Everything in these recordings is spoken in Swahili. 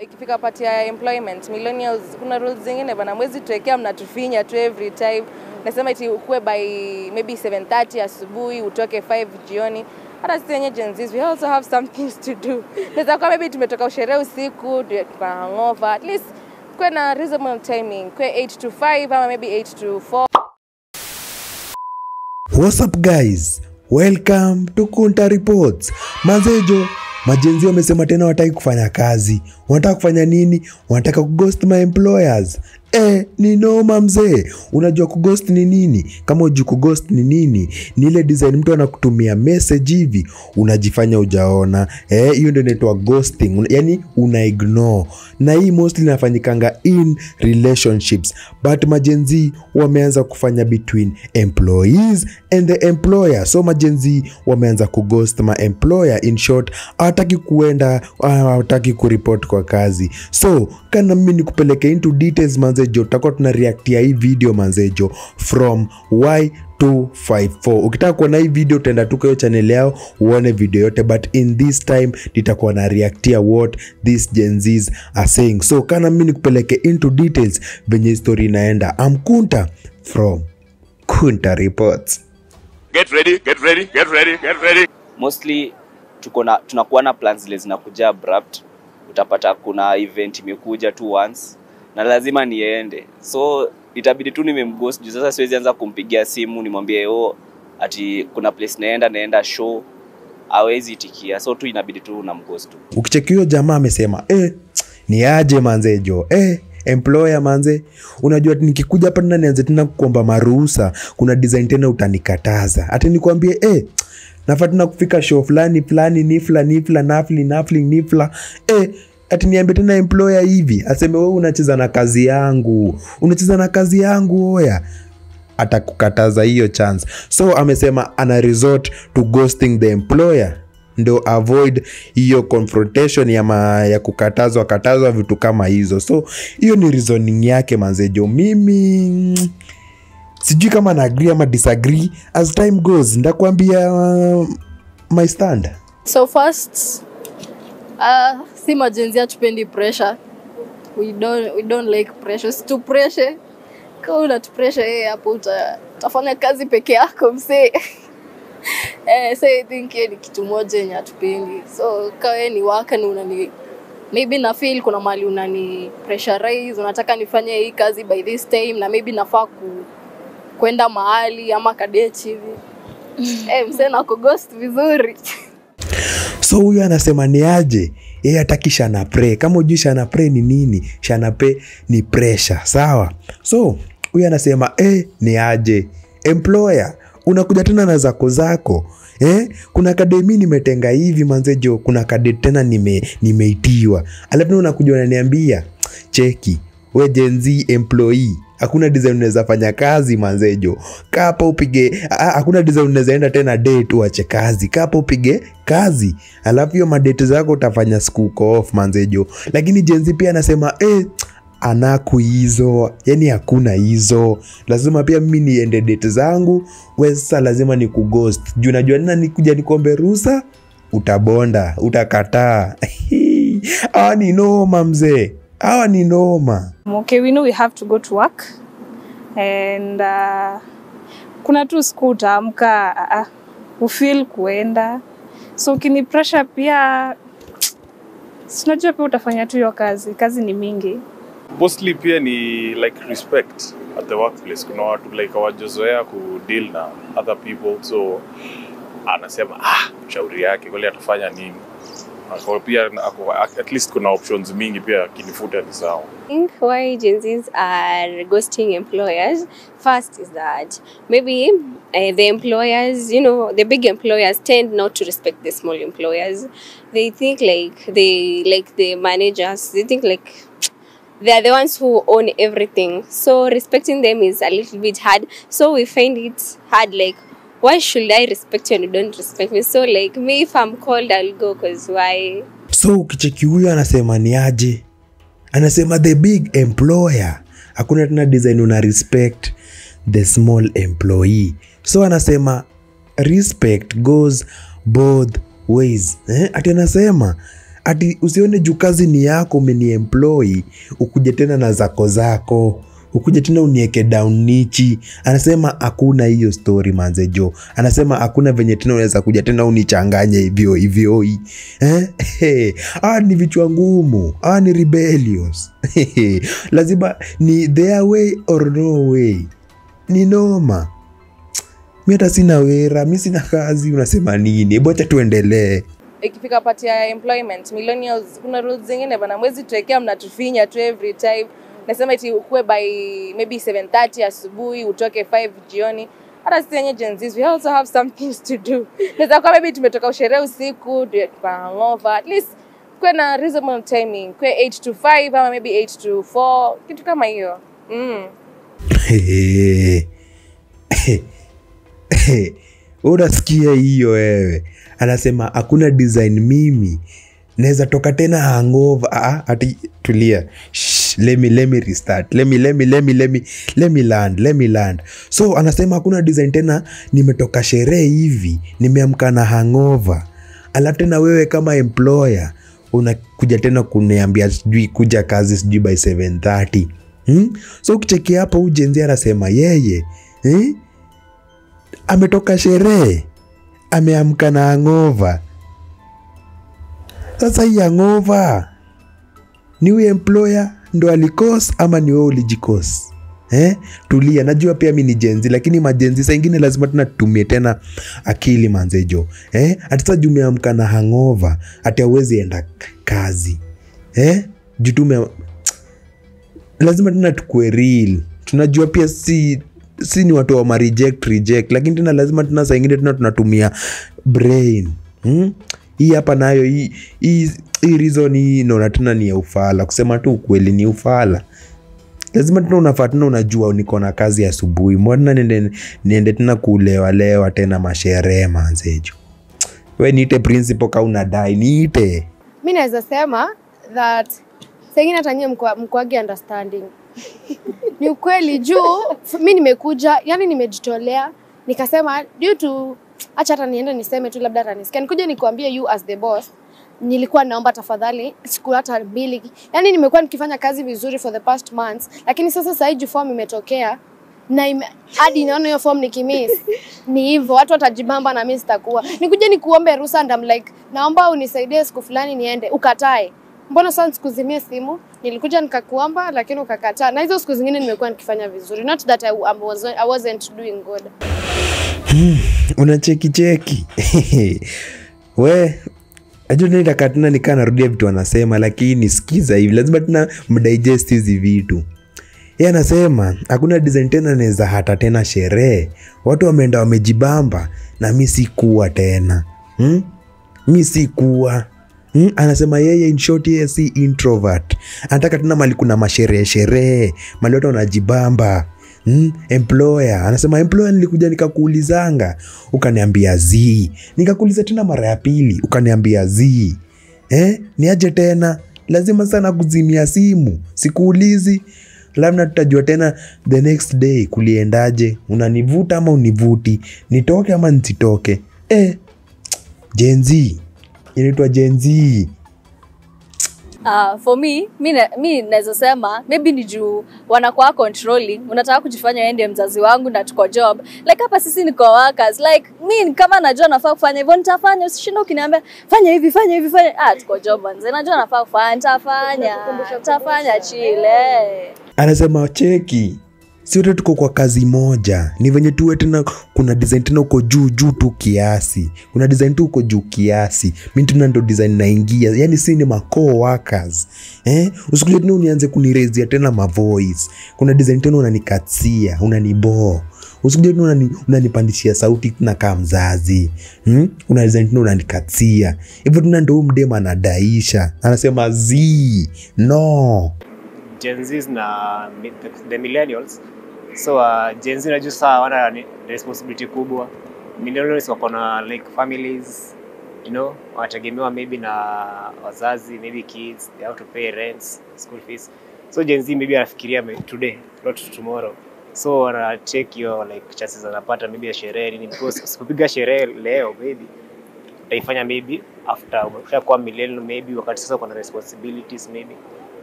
Ikifika part ya employment, millennials kuna rules zingine bana, mwezi tuwekea, mnatufinya tu every time. Nasema iti ukue by maybe 7:30 asubuhi, utoke 5 jioni. Hata sisi wenyewe Gen Zs, we also have some things to do. Naweza kuwa maybe tumetoka usherehe usiku, tuka hangover. At least kuwe na reasonable timing, kuwe 8 to 5 ama maybe 8 to 4. What's up guys? Welcome to Kunta Reports. Mazejo, maGen Z wamesema tena wataki kufanya kazi. Wanataka kufanya nini? Wanataka kughost my employers. Ni noma mzee. Unajua kughost ni nini? Kama hujui kughost ni nini? Ni ile design mtu anakutumia message hivi, unajifanya hujaona. Hiyo ndio inaitwa ghosting. Yaani una ignore. Na hii mostly inafanyikanga in relationships. But maGen Z wameanza kufanya between employees and the employer. So maGen Z wameanza kughost ma employer. In short, hawataki kuenda, hawataki kureport kwa kazi. So kana mimi nikupeleke into details manzejo, tutakuwa tuna reactia hii video manzejo from Y254. Ukitaka kuona hii video utaenda tu kwa hiyo channel yao uone video yote, but in this time nitakuwa na reactia what these Gen Zs are saying. So kana mimi nikupeleke into details venye story inaenda. I'm Kunta from Kunta Reports. Get ready, get ready, get ready, get ready. Mostly tunakuwa na plans zile zinakuja abrupt. Utapata kuna event imekuja tu once na lazima niende, so itabidi tu nimemghost juu sasa siwezi anza kumpigia simu nimwambie oh, ati kuna place naenda show, hawezi itikia, so tu inabidi tu unamghost tu. Ukicheki huyo jamaa amesema ni aje manzejo, employer manze, unajua nikikuja hapa tena nianze tena kuomba maruhusa, kuna design tena utanikataza. Ati nikwambie nafaa tena kufika show fulani fulani nifla nifla nafli nafli nifla, ati niambie tena employer hivi aseme wewe unacheza na kazi yangu, unacheza na kazi yangu, oya, atakukataza hiyo chance. So amesema ana resort to ghosting the employer ndo avoid hiyo confrontation ya kukatazwa katazwa vitu kama hizo. So hiyo ni reasoning yake manzejo. Mimi sijui kama na agree ama disagree. As time goes ndakwambia my stand. So first, si maGen Z hatupendi pressure. We don't like pressure. Si pressure. Kama una pressure hapo utafanya kazi peke yako msee. So I think hiyo ni kitu moja yenye hatupendi. So kama ni worker na unani maybe na feel kuna mali unani pressurize, unataka nifanye hii kazi by this time na maybe nafaa kwenda mahali ama kadeti hivi. Msee na kughost vizuri. So huyu anasema ni aje, yeye hataki shana pre. Kama hujui shana pre ni nini, shana pre ni pressure, sawa? So huyu anasema ni aje employer, unakuja tena na zako zako. Kuna academy nimetenga hivi manzejo, kuna cadet tena nimeitiwa. Alafu unakuja unaniambia cheki we Gen Z employee, hakuna design unaweza fanya kazi manzejo. Kapa upige, hakuna design unaweza enda tena date uache kazi. Kapa upige kazi. Alafu hiyo madate zako utafanya siku uko off manzejo. Lakini Gen Z pia anasema anaku hizo, yani hakuna hizo. Lazima pia mimi niende date zangu, wewe sasa lazima nikughost. Juu najua nina nikuja nikuombe ruhusa, utabonda, utakataa. Hawa ni noma mzee. Hawa ni noma. Okay, we know we have to go to work and kuna tu siku utaamka ufeel kuenda, so ukini pressure pia sinajua pia utafanya tu hiyo kazi. Kazi ni mingi. Mostly pia ni like respect at the workplace. Kuna watu like hawajazoea ku deal na other people, so anasema shauri yake kweli atafanya nini. Kwa pia at least kuna options mingi pia akinifuta ni sawa. I think why Gen Zs are ghosting employers first is that maybe the employers, you know, the big employers tend not to respect the small employers. They think like the managers, they think like they are the ones who own everything. So respecting them is a little bit hard. So we find it hard, like, why should I respect you and you don't respect me? So like me, if I'm called, I'll go, cause why? So ukicheki huyu anasema ni aje? Anasema the big employer, hakuna tena design una respect the small employee. So anasema respect goes both ways. Ati anasema Ati usione juu kazi ni yako umeniemploy, ukuje tena na zako zako, ukuje tena unieke down nichi. Anasema hakuna hiyo story manze jo. Anasema hakuna venye tena unaweza kuja tena unichanganye hivyo hivyo. Eh? Ni vichwa ngumu, ni rebellious. Lazima ni their way or no way. Ni noma. Mi hata sina wera, mi sina kazi, unasema nini? Hebu acha tuendelee. Ikifika part ya employment, millennials kuna rules zingine bana, mwezi tuwekea mnatufinya tu every time. Nasema eti ukuwe by maybe 7:30 asubuhi, utoke 5 jioni. Hata sisi wenyewe Gen Zs, we also have some things to do. Naweza kuwa maybe tumetoka usherehe usiku, tuko hangover. At least kuwe na reasonable timing, kuwe 8 to 5 ama maybe 8 to 4, kitu kama hiyo. Unasikia hiyo wewe? Anasema hakuna design mimi naweza toka tena hangover. Ati tulia. Shh, let me restart. Let me land. So anasema hakuna design tena, nimetoka sherehe hivi, nimeamka na hangover. Alafu tena wewe kama employer unakuja tena kuniambia sijui kuja kazi sijui by 7:30. So ukicheki hapo huyu Gen Z anasema yeye ametoka sherehe, ameamka na hangover. Sasa hii hangover ni huyu employer ndo alikos ama ni wewe ulijikos? Tulia, najua pia mimi ni Gen Z, lakini majenzi saa ingine lazima tunatumie tena akili manzejo. Ati sasa juu umeamka na hangover, ati hauwezi enda kazi. Juu lazima tena tukue real. Tunajua pia si ni watu wa reject, lakini tena lazima tena saa ingine tena tunatumia brain. Hii hapa nayo hii reason hii naona tena ni ya ufala. Kusema tu ukweli ni ufala. Lazima tena unafaa tena unajua niko na kazi asubuhi. Mbona niende tena kulewa lewa tena masherehe manzejo. We niite principal ka unadai niite. Mimi naweza sema that sengine hata nyie mkwagi understanding. Ni ukweli juu mimi nimekuja, yani nimejitolea, nikasema due to acha hata niende niseme tu labda atanisikia. Nikuja nikuambie you as the boss, nilikuwa naomba tafadhali siku hata mbili. Yani nimekuwa nikifanya kazi vizuri for the past months, lakini sasa sasa hii form imetokea na hadi naona hiyo form nikimiss. Ni hivyo watu watajibamba na mimi sitakuwa. Nikuja nikuombe ruhusa and I'm like naomba unisaidie siku fulani niende, ukatae. Mbona sasa sikuzimia simu? Nilikuja nikakuomba lakini ukakataa. Na hizo siku zingine nimekuwa nikifanya vizuri. Not that I wasn't doing good. Unacheki cheki. We, najua nitaka tena nikaa narudia vitu anasema, lakini sikiza hivi, lazima tena mdigest hizi vitu. Yeye anasema hakuna design tena naweza hata tena sherehe. Watu wameenda wamejibamba na mimi sikuwa tena. Mimi sikuwa. Anasema yeye in short yeye si introvert. Anataka tena mali kuna masherehe sherehe, mali watu wanajibamba. Employer anasema employer nilikuja nikakuulizanga ukaniambia z, nikakuuliza tena mara ya pili ukaniambia z. Niaje tena? Lazima sana kuzimia simu, sikuulizi. Labda tutajua tena the next day kuliendaje, unanivuta ama univuti, nitoke ama nisitoke. Gen Z inaitwa Gen Z. For me, mi naweza sema maybe ni juu wanakuwa controlling, unataka kujifanya wewe ndiye mzazi wangu na tuko job. Like hapa sisi ni co-workers. Like mi kama najua nafaa kufanya hivyo nitafanya, usishinde ukiniambia fanya hivi fanya hivi fanya. Tuko job manze. Najua nafaa kufanya, nitafanya chile. Anasema cheki, si wote tuko kwa kazi moja. Ni venye tuwe tena kuna design tena uko juu juu tu kiasi. Kuna design tu uko juu kiasi. Mimi tena ndo design naingia. Yaani si ni ma co-workers. Usikuje tena unianze kunirezia tena ma voice. Kuna design tena unanikatia, unaniboo. Usikuje tena unanipandishia sauti tena kama mzazi. Una design tena unanikatia. Hivyo tena ndo mdema anadaisha. Anasema z no. Gen Zs na the millennials. So Gen Z najua saa wana responsibility kubwa. Millennials wako na like families, you know, wanategemewa maybe na wazazi, maybe kids, they have to pay rents, school fees. So Gen Z maybe anafikiria today, not tomorrow. So wana take your like chances anapata maybe ya sherehe nini, because usipopiga sherehe leo maybe Utaifanya maybe after ushakuwa millennial, maybe wakati sasa uko na responsibilities maybe.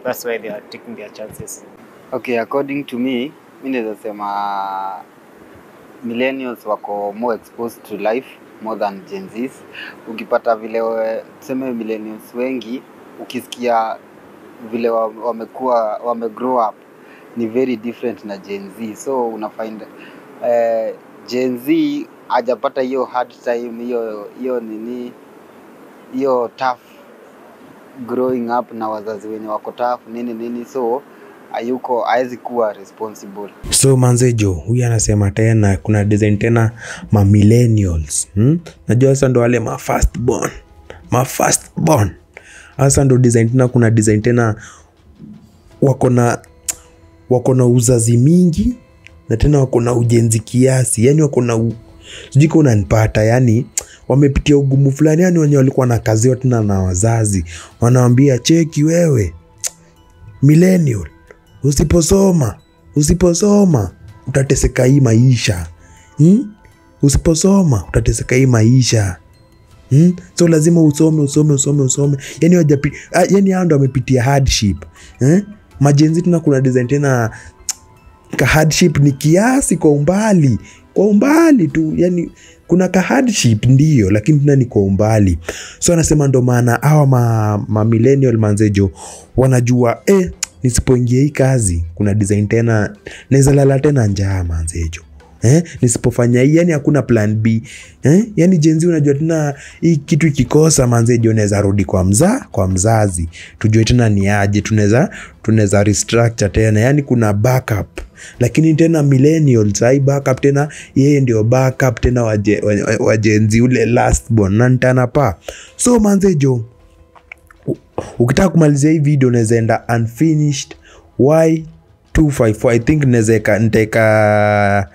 That's why they are taking their chances. Okay, according to me, mi naweza sema millennials wako more exposed to life more than Gen Zs. Ukipata vile tuseme millennials wengi, ukisikia vile wamekuwa wame grow up ni very different na Gen Z. So una find Gen Z hajapata hiyo hard time, hiyo nini, hiyo tough growing up na wazazi wenye wako tough nini nini, so hayuko, haezi kuwa responsible. So manzejo, huyu anasema tena kuna design tena ma millennials. Najua sasa ndo wale ma first born. Ma first born. Sasa ndo design tena, kuna design tena wako na uzazi mingi na tena wako na ujenzi kiasi. Yani wako na sijui kama unanipata, yani wamepitia ugumu fulani, yani wenye walikuwa na kazi tena na wazazi wanawaambia cheki wewe millennial, usiposoma utateseka hii maisha. Usiposoma utateseka hii maisha. So lazima usome. Yani yani hao ndio wamepitia hardship. Majenzi tena kuna design tena ka hardship ni kiasi kwa umbali. Kwa umbali tu, yani kuna ka hardship ndio, lakini tena ni kwa umbali. So anasema ndo maana hawa ma millennial manzejo wanajua nisipoingia hii kazi kuna design tena naweza lala tena njaa manzejo. Nisipofanya hii, yani hakuna plan B. Yani Gen Z unajua tena hii kitu ikikosa manzejo unaweza rudi kwa mzazi. Tujue tena ni aje tunaweza restructure tena. Yani kuna backup. Lakini tena millennials hai backup tena, yeye ndio backup tena wa Gen Z ule last born na ntana pa. So manzejo, ukitaka kumalizia hii video unaweza enda unfinished Y254. I think naweza nitaweka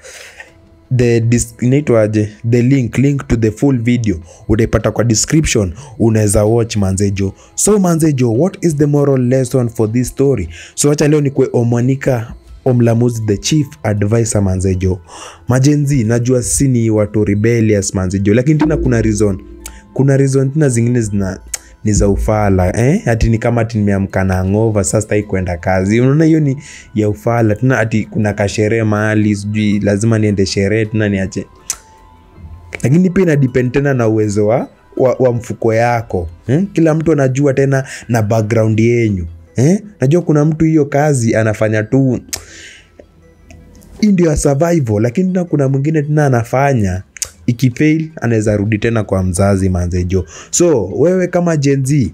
the inaitwaje, the link to the full video utaipata kwa description, unaweza watch manzejo. So manzejo, what is the moral lesson for this story? So acha leo nikwe Omwanika Omlamuzi the chief advisor manzejo. Majenzi najua si ni watu rebellious manzejo, lakini tena kuna reason tena zingine zina ni za ufala. Ati ni kama ati nimeamka na hangover sasa sitaki kwenda kazi. Unaona hiyo ni ya ufala. Tena ati kuna kasherehe mahali sijui lazima niende sherehe tena niache. Lakini pia ina depend tena na uwezo wa mfuko yako. Kila mtu anajua tena na background yenyu. Najua kuna mtu hiyo kazi anafanya tu hii ndio ya survival, lakini tena kuna mwingine tena anafanya ikifail anaweza rudi tena kwa mzazi manzejo. So wewe kama Gen Z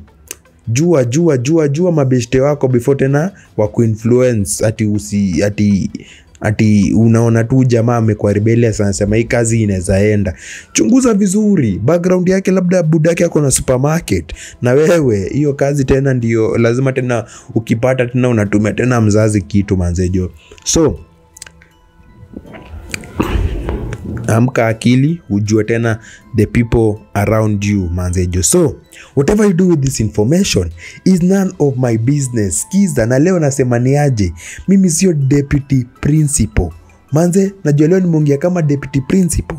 jua mabeshte wako before tena wa kuinfluence ati unaona tu jamaa amekuwa rebellious anasema hii kazi inaweza enda. Chunguza vizuri background yake, labda budaki yako na supermarket, na wewe hiyo kazi tena ndio lazima tena ukipata tena unatumia tena mzazi kitu manzejo. So amka akili, ujue tena the people around you manzejo. So whatever you do with this information is none of my business. Kiza na leo nasema ni aje, mimi sio deputy principal manze. Najua leo nimeongea kama deputy principal,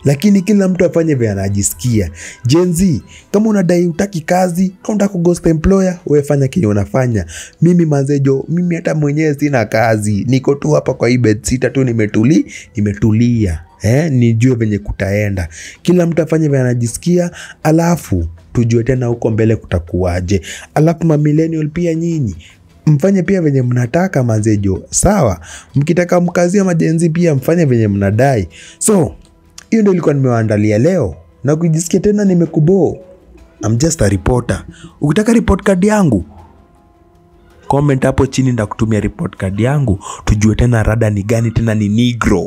lakini kila mtu afanye vile anajisikia. Gen Z, kama unadai hutaki kazi, kama unataka ghost employer, wewe fanya kile unafanya. Mimi manzejo, mimi hata mwenyewe sina kazi, niko tu hapa kwa hii bed sita tu nimetulia. Nijue venye kutaenda. Kila mtu afanye vile anajisikia, alafu tujue tena huko mbele kutakuwaje. Alafu ma millennial pia nyinyi mfanye pia venye mnataka manzejo, sawa? Mkitaka mkazia majenzi pia mfanye venye mnadai. So hiyo ndio ilikuwa nimewaandalia leo, na kujisikia tena nimekubo. I'm just a reporter. Ukitaka report card yangu, comment hapo chini ndakutumia report card yangu, tujue tena rada ni gani, tena ni negro.